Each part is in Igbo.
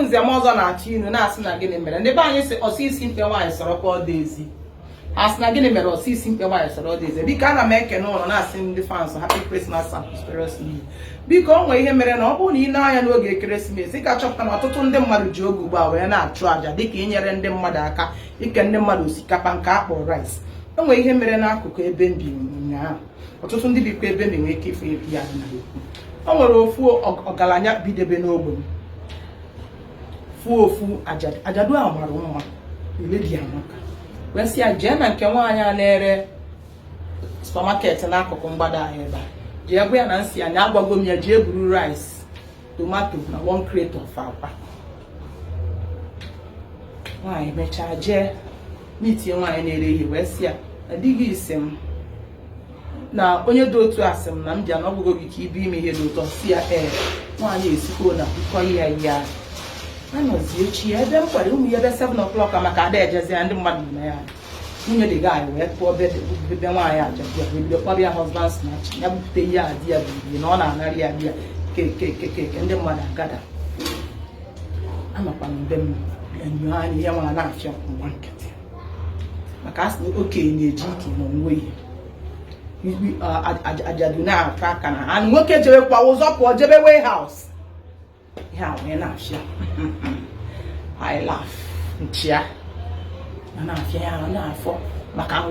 Igbo bụ nze m ọzọ na-atụ inu na-asị na gịnị mere ndị be anyị sị ọsọ isi mkpe nwaanyị sọrọkwa ọdụ ezi. A sị na gịnị mere ọsọ isi mkpe nwaanyị sọrọ ọdụ ezi. Biko, ana m ekene ụnụ, na-asị ndị fans, happy Christmas and prosperous New Year. Biko, o nwee ihe mere na ọ bụrụ na ị na-anya n'oge ekeresimesi, ị ga-achọpụta na ọtụtụ ndị mmadụ ji oge ugbu a wee na-achụ àjà, dịka inyere ndị mmadụ aka, ike ndị mmadụ osikapa nke a kpọrọ rice. O nwee ihe mere n'akụkụ ebe m bi ụnyaahụ. Ọtụtụ ndị bikwa ebe m bi nwee ike ịfụ ya na-ekwu. O nwere ofu ọgaranya bidebe n'ogbe m, fuo ofu ajadu. Ajadu ahụ mara mma, eledi amaka, wee sị ya jee na nke nwaanyị a na-ere supermarket n'akụkụ mgbada ahụ ebe a, jee gwa ya na nsị ya na agwago m ya jee buru rice, tomato na one crate of akwa. Nwaanyị mechaa jee n'itinye nwaanyị na-ere ihe, wee sị ya na di gị sị m na onye dị otu a sị m na m bịa na ọgwụgwọ gị ka ibu ime ihe dị ụtọ. Si ya ee. Nwaanyị esikwo na bukọ ya ya anọzi echi ya ebe m kwere ụmụ ya ebe 7 o'clock maka ada ejezi ya ndị mmadụ na ya. Nwunye dị gaanyị wee pụọ be nwaanyị ajadu ya, wee bido kpọrọ ya husband snatch. Ya bupute ihe a di ya buru na ọ na-anarị ya di ya kekekekeke. Ndị mmadụ agada anọkwa mbe m bịa nyụọ anya ihe nwa na-afịa mgba nkịtị, maka asị na okenye na-eji ike ma onwe ihe ajadu na-aka aka na anụ nwoke jebekwa ụzọ pụọ jebe warehouse. Ihe a wee na-afịa, I laugh nchịa na na-afịa ya na-afọ maka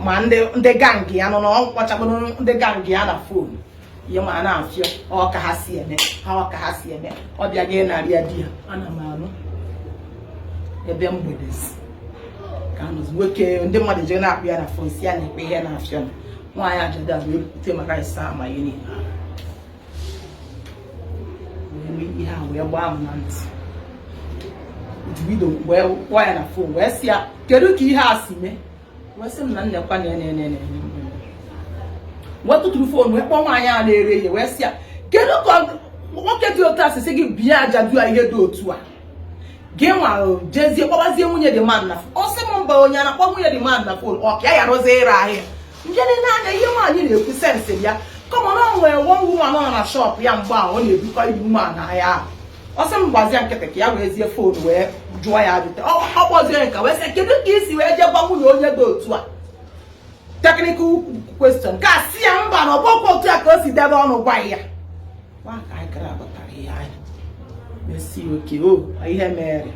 ma ndị gang ya nọ na ọ kpọchagburu ndị gang ya na phone. Ihe ma na-afịọ ọ ka ha si eme ha, ọ ka ha si eme ọ bịa gị narị ya di ya. Ana m anụ ebe mgbede si ka anọzi nwoke ndị mmadụ jee na-akpụ ya na phone, si ya na-ekpe ihe na-afịọ na nwaanyị ajadu a wee bute ma rice a ma ihe niile wee mee ihe a wee gbaa m na ntị. Bido wee kpọọ ya na phone, wee sị ya kedu ka ihe a si mee, wee sị m na nnekwa na ene wee tụtụrụ phone, wee kpọọ nwaanyị a na-ere ihe, wee sị ya kedu ka nwoke dị otu a si sị gị bie ajadu a ihe dị otu a, gị nwa jezie kpọbazie nwunye dị man na ọ. Sị m mba, onye a na-akpọ nwunye dị man na phone, ọ ka ya yarụzi ịre ahịa njene n'anya. Ihe nwaanyị na-ekwu sense ya kọma na ọ nwere one woman nọ na shop ya mgbe a ọ na-ebukọ ibu woman ahịa ahụ. Ọ sị m gbazie nkịtị ka ya werezie phone wee jụọ ya ajụjụ. Ọ kpọzie nka wee sị kedu ka isi wee jee gwa nwunye onye dị otu a technical question, ka si ya mba na ọgbọkwa otu a ka o si debe ọnụ gwa ya. Nwa ka anyị gara abatara ihe anyị mesi oke o ihe mere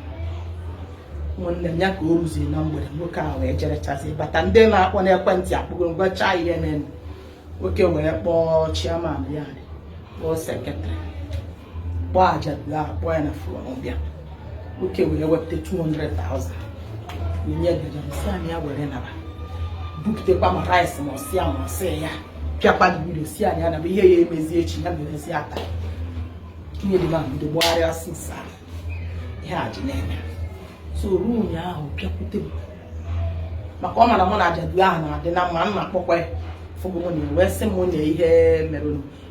ụmụnne m ya ka o ruzie na mgbede, nwoke a wee jerechazie bata. Ndị na-akpọ n'ekwentị akpụgo ngwacha ihe mere. Nwoke wee kpọọ chairman ya, kpọọ secretary, kpọọ ajadu ahụ, kpọọ ya na phone bịa. Nwoke wee wepụta 200,000 nye ajadu, si anyị ya were naba bupụtakwa ma rice ma ọsị ya ma ọsị ya pịakwa mmiri si anyị ya naba ihe ya emezi echi ya merezi ata. Nwunye dị ma bido gbagharịa since ahụ ihe a ji na-eme. So ruo ụnyaahụ bịakwute m, maka ọ mara mụ na ajadu ahụ na-adị na mma. M na-akpọkwa ya fụgo mụ na wee sị m na ihe mere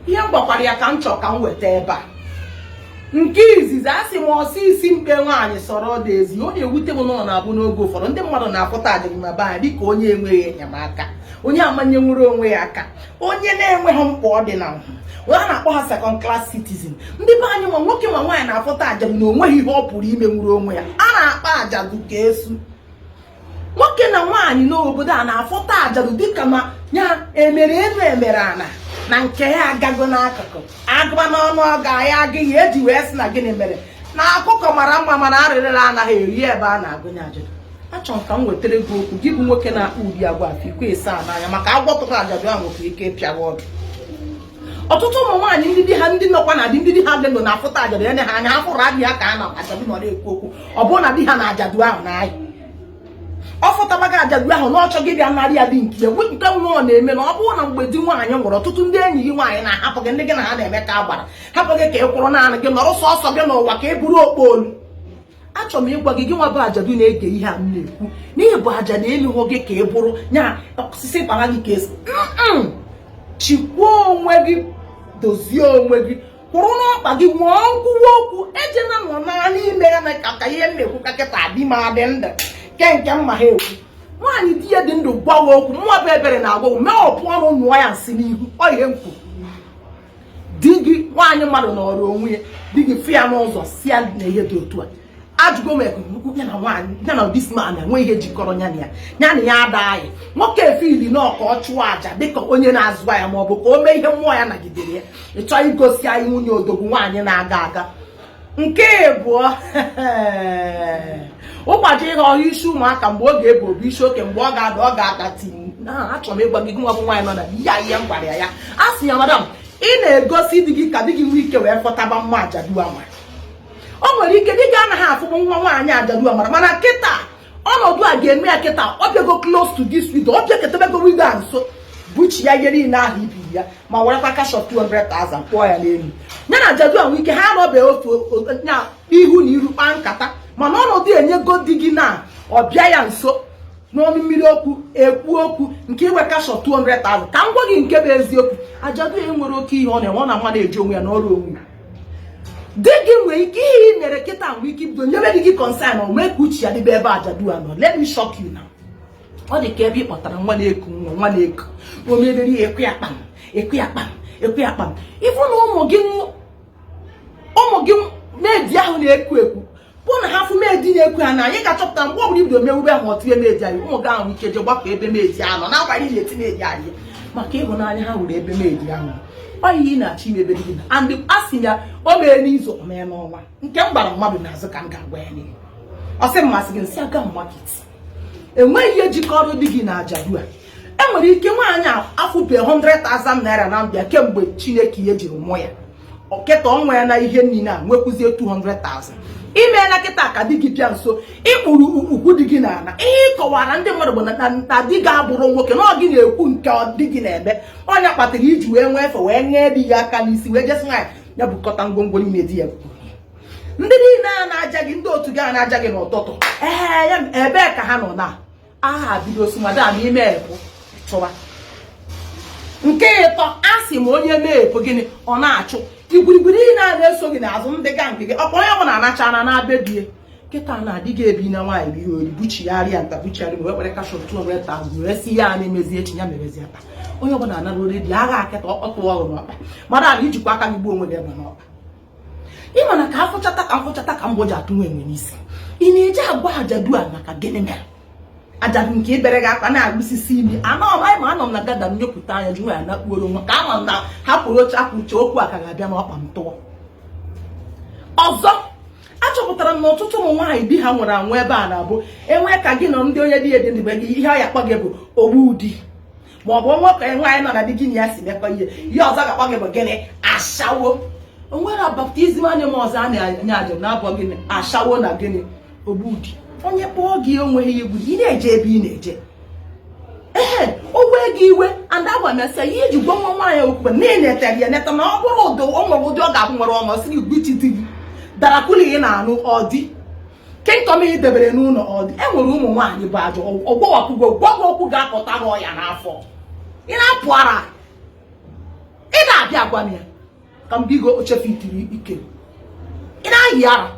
ihe m gwakwara ya ka m chọọ ka m weta ebe a. Nke izizi, a sị m ọsọ isi mkpe nwaanyị sọrọ dị ezi. Ọ na-ewute m na ọ na-abụ n'oge ụfọdụ ndị mmadụ na-afụta ajadu na be anyị dịka onye enweghị enyemaka, onye amanye nwere onwe ya aka, onye na-enweghị mkpa ọ dị na nhụ. A na-akpọ ha second class citizen. Ndị be anyị, ma nwoke ma nwaanyị, na-afụta ajadu na onweghị ihe ọ pụrụ ime nwere onwe ya. A na-akpa ajadu ka esu. Nwoke na nwaanyị n'obodo a na-afụta ajadu dịka ma ya emere elu emere ana na nke ya agago n'akụkụ agụba n'ọnụ ọga ya agụ ya eji wee sị na gịnị mere na akụkọ mara mma, mana arịrịrị anaghị eri ebe a na-agụnye ajadu. Achọrọ m ka m wetara gị okwu gị bụ nwoke na-akpọ ụdị agwa afọ ịsa n'anya, maka agwọ tụrụ ajadu ahụ nwere ike ịpịawa ọdụ. Ọtụtụ ụmụ nwaanyị ndị di ha ndị nọkwa na di, ndị di ha dị ndụ, na-afụta ajadu ene ha anya, ha fụrụ adị ha ka a na ajadu nọ na-ekwu okwu. Ọ bụrụ na di ha na ajadu ahụ na-ayị, ọ fụtabaga ajadu ahụ na ọ chọghị ịbịa narị ya dị nke ya nke nwa. Ọ na-eme na ọ bụrụ na mgbe di nwaanyị nwụrụ, ọtụtụ ndị enyi gị nwaanyị na-ahapụ gị, ndị gị na ha na-eme ka agbara hapụ gị ka ị kwụrụ naanị gị, nọrọ sọsọ gị n'ụwa ka ị bụrụ okpolu. Achọrọ m ịgwa gị, gị nwa bụ ajadu na-ege ihe a m na-ekwu, n'ihi bụ ajadu emehụ gị ka ị bụrụ nya osisi kpara gị ka esi chikwuo onwe gị, dozie onwe gị, kwụrụ n'ọkpa gị, nwụọ nkwuwa okwu ejena nọ naanị ime ya na ka ihe m na-ekwu ka kịta adị m adị ndụ ke nke mma ha ekwu. Nwaanyị di ya dị ndụ gwawa okwu, mụnwa bụ Ebere na-agwa mee ọpụ ọnụ nyụọ ya nsị n'ihu. Ọ ihe m kwuru. Di gị, nwaanyị mmadụ nọrọ onwe ya, di gị fụ ya n'ụzọ, si ya na ihe dị otu a. Ajụgo m ya na nwaanyị ya na this man enwe ihe jikọrọ ya na ya, ya na ya ada anyị. Nwoke efili na ka ọ chụọ àjà dịka onye na-azụ ya, ma ọ bụ ka o mee ihe mmụọ ya nagidere ya. Ị chọọ igosi anyị nwunye odogwu, nwaanyị na-aga aga. Nke abụọ, ụgbaji ịghọ ọhịa isi ụmụaka mgbe ọ ga-ebu obu isi oke, mgbe ọ ga-ada, ọ ga-ada tim. Achọrọ m ịgwa gị, nwa bụ nwaanyị nọ na ya, ihe m gwara ya, ya a sị ya, "Madam, ị na-egosi di gị ka di gị nwee ike wee fọtaba mma ajadu ama. O nwere ike di gị anaghị afụbụ nwa nwaanyị ajadu amara, mana kịta ọnọdụ a ga-eme ya. Kịta ọ bịago close to this widow, ọ bịaketebego widow a nso, buchi ya ihe niile ahụ ibiri ya, ma werekwa cash of 200,000 kpụọ ya n'elu ya na ajadu a nwee ike ha anọbe otu ya ihu na iru kpaa nkata. Mana ọnọdụ enyego di gị na ọ bịa ya nso n'ọnụ mmiri okwu ekwu okwu nke inwe cash of 200,000. Ka m gwa gị nke bụ eziokwu, ajadu ya nwere oke ihe ọ na-enwe, ọ na mmadụ eji onwe ya n'ọrụ onwe ya. Di gị nwere ike ihe ị mere kịta nwee ike ibido nyebe di gị concern, o mee ka uche ya dịbe ebe ajadu a nọ. Let me shock you now. Ọ dị ka ebe ị kpọtara nwa na-eku nwa, nwa na-eku, o meriri ya, ekwe ya kpam, ekwe ya kpam, ekwe ya kpam. Ịfụ na ụmụ gị maid ahụ na-eku eku pụ na ha fụ maid na-eku ha na anyị ga-achọpụta mgbe ọbụla ibido mewube ahụ ọtụnye maid anyị, ụmụ gị ahụ ike je gbakọ ebe maid ahụ nọ na-agbaghị na-eti maid anyị maka ịhụnanya ha hụrụ ebe maid ahụ. Ọ ihe ị na-achọ ime ebe gị na and a sị ya, o mee n'izu, o mee n'ọnwa. Nke m gbara mmadụ n'azụ ka m ga-agwa ya n'ihu. Ọ sị mmasị gị nsị aga market, enweghị ihe jikọrọ di gị na ajadu a. Enwere ike nwaanyị afụbe 100,000 naira na mbịa kemgbe Chineke ihe jiri mụọ ya. Kịta ọ nwee na ihe niile a, nwekwuzie 200,000. Imeela kịta ka di gị bịa nso, ịkpụrụ ugwu di gị n'ala. Ihe ị kọwara ndị mmadụ bụ na di gị abụrụ nwoke na ọ gị na-ekwu nke di gị na-eme. Ọnya kpatara iji wee nwee efe wee ṅee di ya aka n'isi, wee jesi nwaanyị ya bukọta ngwongwo niile di ya kwuru. Ndị niile a na-aja gị, ndị otu gị a na-aja gị n'ụtụtụ, ee, ya ebee ka ha nọ na aha bido si madam ime epụ chụwa. Nke ịtọ, a sị m onye mee epụ gịnị, ọ na-achụ igwurigwuri niile a na-eso gị n'azụ, ndị ga nke gị ọkwa onye ọbụla anacha na na-abịa die. Kịta na-adịghị ebi na nwaanyị bụ ihe ori, buchigharịa nta, buchigharịa, wee were cash of 200,000 wee si ya na-emezi echi ya merezi taa. Onye ọbụla anara redio agha akịta ọtụ ọrụ n'ọkpa. Mara na ijikwa aka gị gbuo onwe gị ebe n'ọkpa. Ịma na ka afụchata ka mfụchata ka mgbọ ji atụ nwa enwe n'isi. Ị na-eji agwa ajadu a maka gịnị mere ajadu nke ibere gị akpa na-agbụsisi imi anọ m anyị ma anọ m na gada m nyopụta anya ji nwa ya nakpuoro nwa ka ama m na hapụrụ oche akwụche okwu a ka ga-abịa n'ọkpa m tụọ ọzọ. Achọpụtara m na ọtụtụ ụmụ nwaanyị di ha nwere anwụ ebe a na-abụ enwe ka gị nọ ndị onye di ya dị ndụ gị, ihe ọ ya akpọ gị bụ ogbu di, ma ọ bụ nwoke nwaanyị nọ na di gị na ya si mekọ ihe, ihe ọzọ ga-akpọ gị bụ gịnị? Ashawo. O nwere baptism anya m ọzọ a na-enye aja na-abọ gịnị? Ashawo na gịnị? Ogbu di. Onye kpọọ gị onweghị egwu, ị na-eje ebe ị na-eje. Ee, o wee gị iwe and agwa m ya ihe iji gwa nwa nwaanyị okwu na ị netere ya neta na ọ bụrụ ụdị o nwere ụdị ọ ga-abụ nwere ọma sị gị gbichi di gị dara kuli ị na-anụ ọ dị kingdom ị debere n'ụlọ ọ dị. E nwere ụmụ nwaanyị bụ ajọ ọgbọwapụgo gwa gị okwu ga-apụta gị ọya n'afọ, ị na-apụ ara, ị na-abịa agwa m ya ka m bigo ochefe itiri ike, ị na-ayị ara.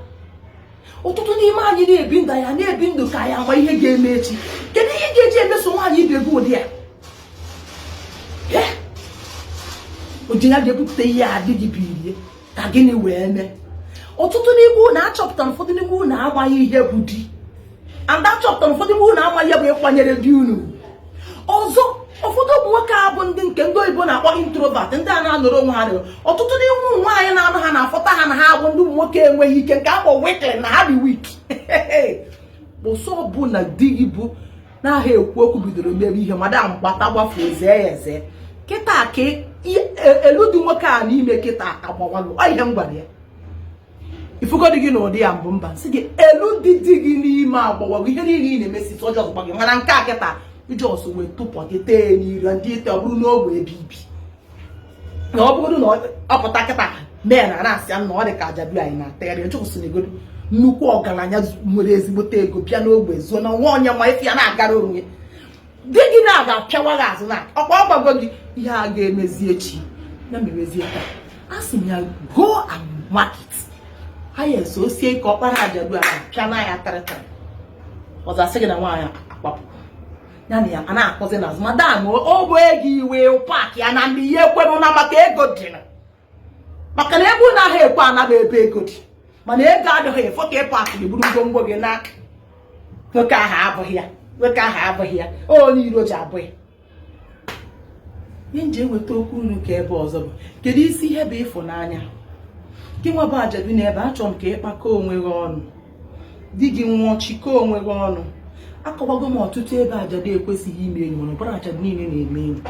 Ọtụtụ n'ime anyị na-ebi ndụ ya, na-ebi ndụ ka ya ama ihe ga-eme echi. Kedu ihe ga-eji emeso nwaanyị ibe gị ụdị ya? O ji ya ga-ebupụta ihe adịghị birie ka gịnị wee mee? Ọtụtụ n'ime unu achọpụtara, ụfọdụ n'ime unu amaghị ihe bụ di and achọpụtara ụfọdụ n'ime unu amaghị ihe bụ ịkwanyere di unu. Ọzọ, ụfọdụ ụmụ nwoke a bụ ndị nke ndị oyibo na-akpọ introvert, ndị a na-anọrọ onwe ha nọrọ. Ọtụtụ n'ime ụmụ nwaanyị na-anụ ha na-afọta ha na ha bụ ndị ụmụ nwoke enweghị ike nke akpọ weakling, na ha dị weak. Ụsọ bụ na di gị bụ n'aha ekwu okwu bidoro mebe ihe, madam gbata gbafuo zee ya eze kịta ka elu dị nwoke a n'ime kịta agbawago. Ọ ihe m gwara ya, ifugodi gị na ụdị ya mbụ mba sị gị elu dị di gị n'ime agbawago. Ihe niile ị na-emesi ọjọọ gba gị, mana nke a kịta ijọs wee tụpọ gị tee n'iru ndị ite. Ọ bụrụ n'ogbe ebe ibi na ọ bụrụ na ọ pụta kịta mee na na-asị ya na ọ dị ka ajadu anyị na-atagharị jos na-egodo nnukwu ọgaranya nwere ezigbote ego bịa n'ogbe zuo na nwa onye ma ife ya na-agara onwe di gị na-aga apịawa gị azụ na ọkwa ọ gbago gị ihe a ga-emezi echi ya merezie taa. A sị m ya, go and market ha ya eso osie ka ọkpara ajadu a pịa na ya tịrịtịrị ọzọ asị gị na nwaanyị akpapụ ya na ya a na-akpọzi n'azụ. Madam, o bụ ego iwe pack ya na ndị ihe ekwerụ na maka ego dị. Maka na ebe unu ahụ ekwe anaghị ebe ego dị, mana ego adịghị efo ka ịpụ akịrị buru ngwongwo gị na nwoke ahụ abụghị ya, nwoke ahụ abụghị ya, onye iro ji abụghị ihe nji eweta okwu unu. Ka ebe ọzọ bụ, kedu isi ihe bụ ịfụnanya gị nwa bụ ajadu n'ebe? Achọrọ m ka ịkpakọ onwe gị ọnụ. Di gị nwụọ, chikọọ onwe gị ọnụ. Akọwago m ọtụtụ ebe ajadu ekwesịghị ime enyi, mana ọbụrụ ajadu niile na-eme enyi.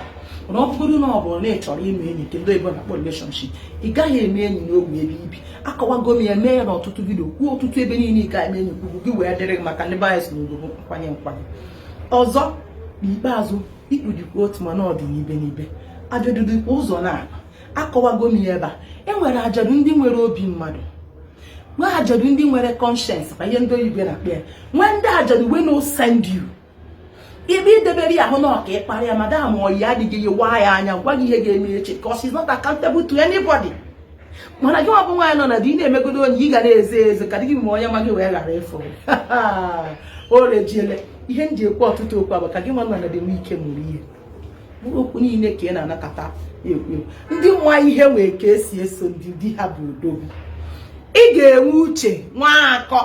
Mana ọ bụgodu na ọ bụrụ na ị chọrọ ime enyi, nke ndị oyibo na-akpọ relationship, ị gaghị eme enyi n'ogbe ebe ibi. Akọwago m ya, mee ya n'ọtụtụ video, kwuo ọtụtụ ebe niile ị ga-eme enyi, kwugwu gị wee dịrị gị, maka ndị be anyị si n'ugwu nkwanye nkwanye. Ọzọ, n'ikpeazụ, ikpujikwa otu, mana ọ dị n'ibe n'ibe. Ajadu dịkwa ụzọ na akọwago m ya ebe a. E nwere ajadu ndị nwere obi mmadụ, nwee ajadu ndị nwere conscience, kwa ihe ndị oyibo na-akpọ ya, nwee ndị ajadu wey no send you. Ebe idebere ya ahụ na ọka ịkparị ya, madam, oyi adịghị ya, waa ya anya, gwa gị ihe ga-eme echi, because she's not accountable to anybody. Mana gị nwa bụ nwaanyị nọ na di, ị na-emegodo onye ị ga na-eze eze ka di gị ma onye ma gị wee ghara ịfụ o rejiele. Ihe m ji ekwu ọtụtụ okwu abụ ka gị nwa nọ na dị nwee ike mụrụ ihe okwu niile ka ị na-anakọta ekwu ekwu. Ndị nwa ihe nwee ka esi eso ndị di ha bụ odogwu. Ị ga-enwe uche, nwa akọ,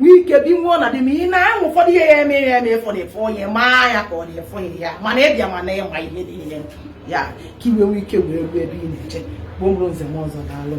nwee ike bi nwụọ na di ma ị na-amụ ụfọdụ ihe ya eme ya eme ịfọdụ ịfụ onye maa ya ka ọ na-efụghị ya, mana ịbịa mana ịma ihe niile ya ka iwe nwee ike wee ruo ebe ị na-eje. Bụ nze m ọzọ, daalụ.